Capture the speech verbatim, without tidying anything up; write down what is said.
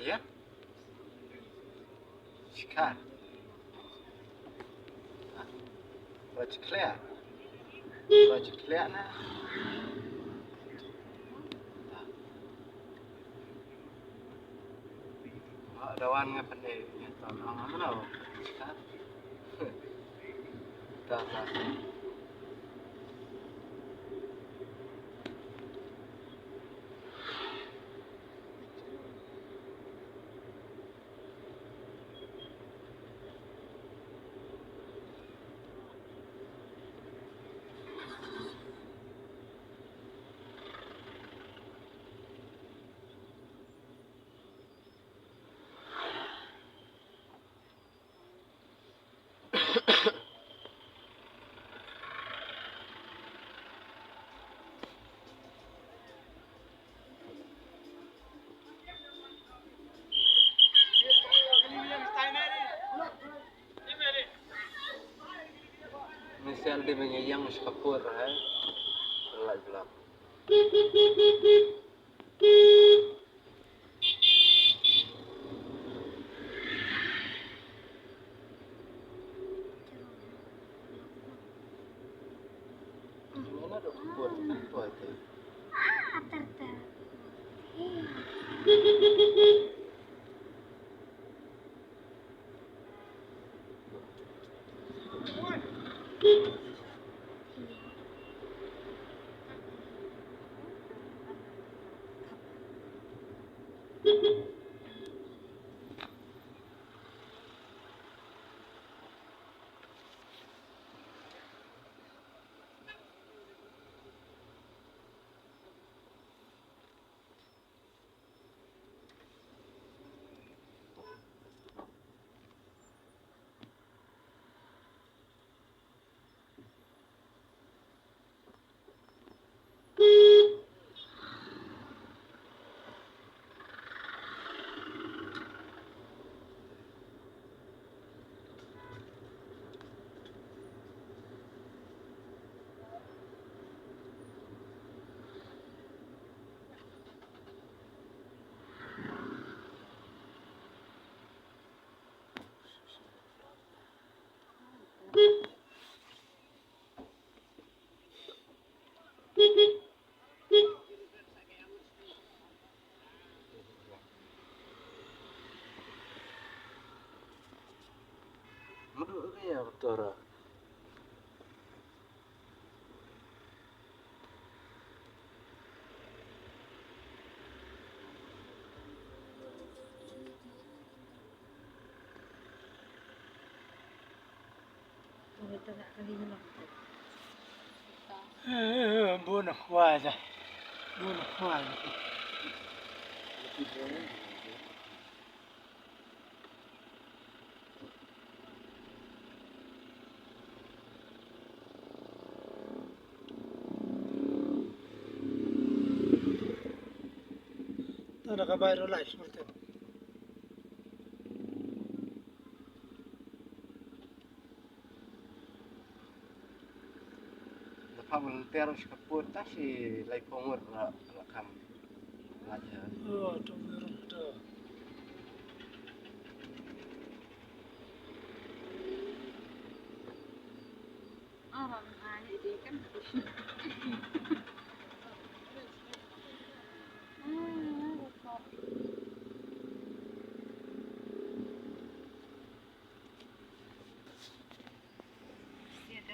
Ya? Shika. Rajkhleh. Rajkhleh na. Ha, dawan nga pyneh, nga ton ong mano. Shika. Ta, ta. Michelle di mengiyang sekapur, eh. Light belak. Madu ka ya betul. Eh, bun khwai da. Bun khwai. Tara ka bai ro lai sumter. Da pha volunteer shi ka put ta shi lai phew ngut la, la kham. La ja. Oh, to ngur to. Oh, ma ni di kan.